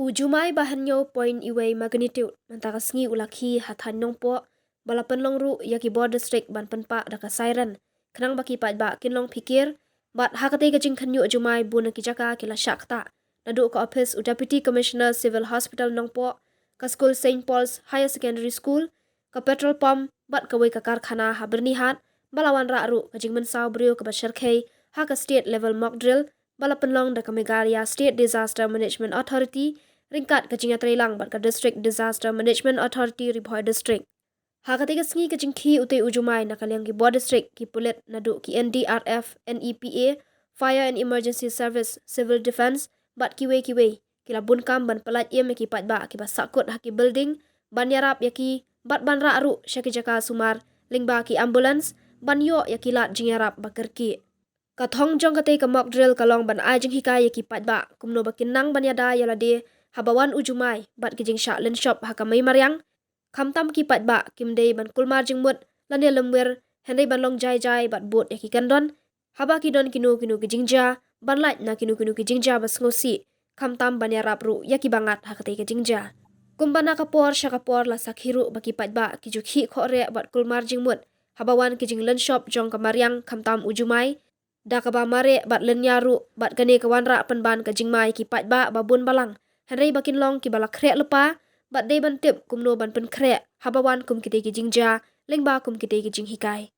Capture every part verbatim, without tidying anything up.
U jumai ba hynñiew point wei magnitude mynta ka sngi u la khie ha thaiñ Nongpoh, ba la pynlong ruh ïa ki bor district ban pynpah da ka siren, khnang ba ki paidbah kin long phikir. Bad ha katei ka jingkhynñiuh jumai bun na ki jaka ki la shah ktah, naduh ka ophis u Deputy Commissioner Civil Hospital Nongpoh, ka skul Saint Paul's Higher Secondary School, ka petrol pump bad kawei ka karkhana ha Byrnihat, ba la wanrah ruh ka jingmynsaw briew kaba shyrkhei ha ka state level mock drill ba la pynlong da ka Meghalaya State Disaster Management Authority ryngkat ka jingïatreilang bad ka District Disaster Management Authority Ri Bhoi District. Ha katei ka sngi ka jingkhie utei u jumai na ka liang ki bor district, ki pulit naduh ki N D R F, N E P A, Fire and Emergency Service, Civil Defence bad kiwei kiwei ki la bun kam ban pyllait im ïa ki paidbah kiba sahkut ha ki building, ban ïarap ïa ki bad ban rah ruh sha ki jaka sumar lyngba ki ambulance ban ïoh ïa ki lad jingïarap ba kyrkieh. Ka thong jong katei ka mock drill ka long ban ai jinghikai ïa ki paidbah kumno ba kin nang ban ïada ïa lade haba wan u jumai bad ki jingshah lynshop ha ka mei mariang. Khamtam ki paidbah kim dei ban kulmar jingmut lane lymwir, hynrei ban long jai jai bad bud ïa ki kyndon haba ki don kino kino ki jingjia, ban lait na kino kino ki jingjia ba sngewsih, khamtam ban ïarap ruh ïa ki bangat ha katei ka jingjia. Kumba na ka por sha ka por la sakhi ruh ba ki paidbah ki ju khih khohreh bad kulmar jingmut haba wan ki jinglynshop jong ka mariang khamtam u jumai, da kaba mareh bad lynñiar ruh, bad kane ka wanrah pynban ka jingma ïa ki paidbah ba bun balang, hynrei ba kin long kiba la khreh lypa bad dei ban tip kumno ban pynkhreh haba wan kum kitei ki jingjia lyngba kum kitei ki jinghikai.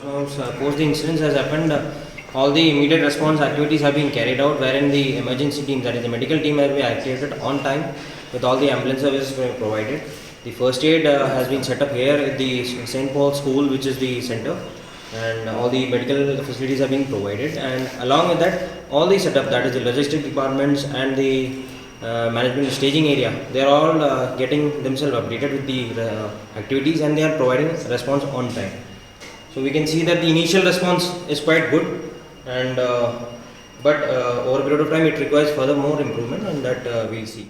Uh, post the incident has happened, uh, all the immediate response activities have been carried out, wherein the emergency team, that is the medical team, has been activated on time with all the ambulance services being provided. The first aid uh, has been set up here at the Saint Paul School, which is the center, and all the medical facilities are being provided. And along with that, all the setup, that is the logistic departments and the uh, management staging area, they are all uh, getting themselves updated with the uh, activities, and they are providing response on time. So we can see that the initial response is quite good, and uh, but uh, over a period of time it requires further more improvement, and that uh, we'll see.